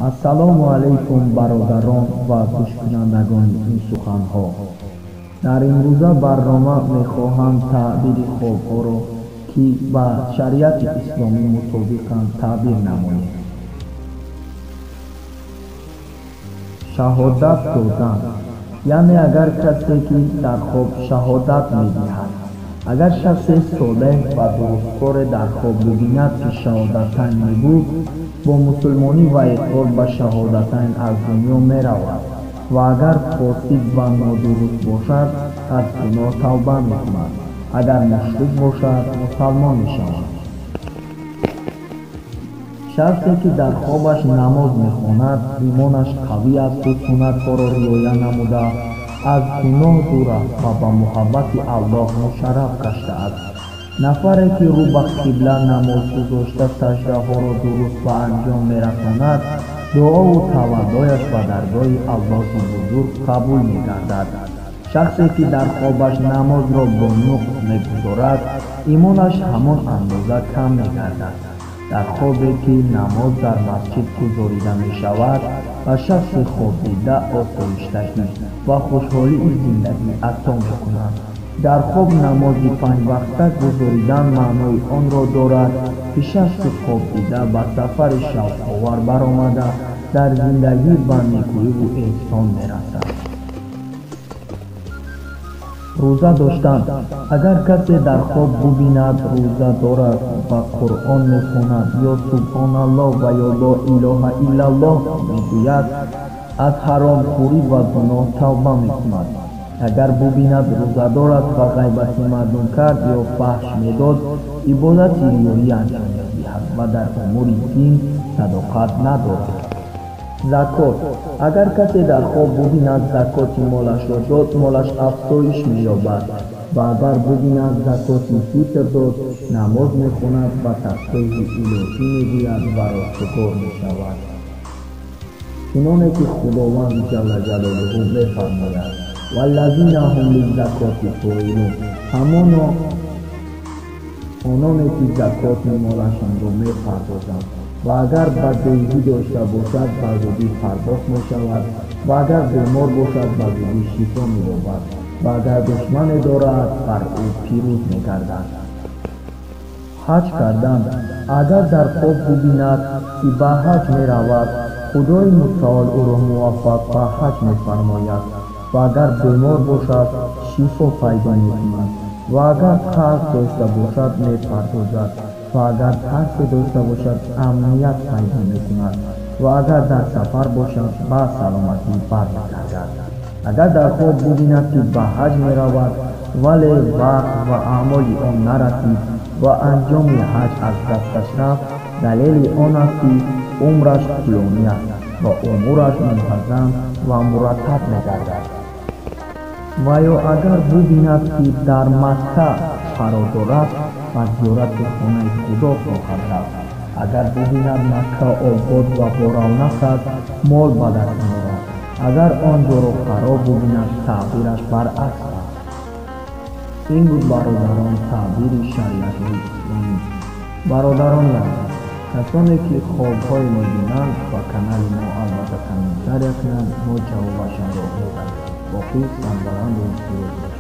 Ассалому алайкум бародарон ва гӯшкунандагони ин суханҳо. Дар имрӯза барнома мехоҳам таъбири хобҳоро, ки ба шариати исломӣ мутобиқанд, таъбир намоем. Шаҳодат додан, яъне агар касе ки дар хоб шаҳодат медиҳад, агар шахсе солеҳ ва дурусткоре дар хоб бибинад, ки шаҳодатайн мегуфт, бо мусулмонӣ ва иқрор ба шаҳодатайн аз дунё меравад ва агар фосид ва нодуруст бошад, аз гуноҳ тавба мекунад. Агар мушрик бошад, мусалмон мешавад. Шахсе ки дар хобаш намоз мехонад, имонаш қавӣ асту суннатҳоро риоя намуда, аз гуноҳ дур аст ва ба муҳаббати Аллоҳ мушарраф гаштааст. Нафаре ки рӯ ба қибла намоз гузошта саждаҳоро дуруст ба анҷом мерасонад, дуову таваллояш ба даргоҳи Аллоҳи бузург қабул мегардад. Шахсе ки дар хобаш намозро бо нуқс мегузорад, имонаш ҳамон андоза кам мегардад. Дар хобе ки намоз дар масҷид гузорида мешавад, ба шахси хобдида осоиштагӣ ва хушҳолии зиндагӣ ато мекунад. Дар хоб намози панҷвақта гузоридан маънои онро дорад, ки шахси хобдида ба сафари шавқовар баромада, дар зиндагӣ ба некӯиву эҳсон мерасад. Рӯза доштан. Агар касе дар хоб бубинад рӯза дорад ва Қуръон мехонад ё субҳоналлоҳ ва ё ло илоҳа иллаллоҳ мегӯяд, аз ҳаромхӯрӣ ва гуноҳ тавба мекунад. Агар бубинад рӯза дорад ва ғайбати мардум кард ё фаҳш медод, ибодати риёӣ анҷом медиҳад ва дар умури дин садоқат надорад. Закот. Агар касе дар хоб бубинад закоти молашро дод, молаш афзоиш меёбад. Ва агар бубинад закоти фитр дод, намоз мехонад ва тасбеҳи илоҳӣ мегӯяд ва ростгор мешавад. Чуноне ки Худованд ҷалла ҷалолуҳу мефармояд: валлазина ҳум лиззакоти фоилун, ҳамоно ононе ки закоти молашонро мепардозанд. Ва агар ба деҳӣ дошта бошад, ба зудӣ пардохт мешавад, ва агар бемор бошад, ба зудӣ шифо меёбад, ва агар душмане дорад, бар ӯ пирӯз мегардад. Ҳаҷ кардан. Агар дар хоб бубинад, ки ба ҳаҷ меравад, Худои мутаол ӯро муваффақ ба ҳаҷ мефармояд. Ва агар бемор бошад, шифо пайдо мекунад, ва агар қарз дошта бошад, мепардозад, ва агар тарсе дошта бошад, амният пайдо мекунад, ва агар дар сафар бошад, ба саломатӣ бармегардад. Агар дар хоб бубинад, ки ба ҳаҷ меравад, вале вақт ва аъмоли он нарасид ва анҷоми ҳаҷ аз дасташ рафт, далели он аст, ки умраш тӯлонӣ аст ва умураш мунтазам ва мураттаб мегардад. Ва ё агар бубинад, ки дар Макка қарор дорад, ба зиёрати хонаи Худо хоҳад рафт. Агар бубинад Макка обод ва боравнақ аст, мол ба даст меорад. Агар он ҷоро хароб бубинад, таъбираш баръакс аст. Ин буд, бародарон, таъбири шариатҳои исломӣ. Бародарони азиз, касоне ки хобҳое мебинанд, ба канали мо албатта комментария кунанд, мо ҷавобашонро медиҳем. Боқӣ сарбаланду пирӯз бошед.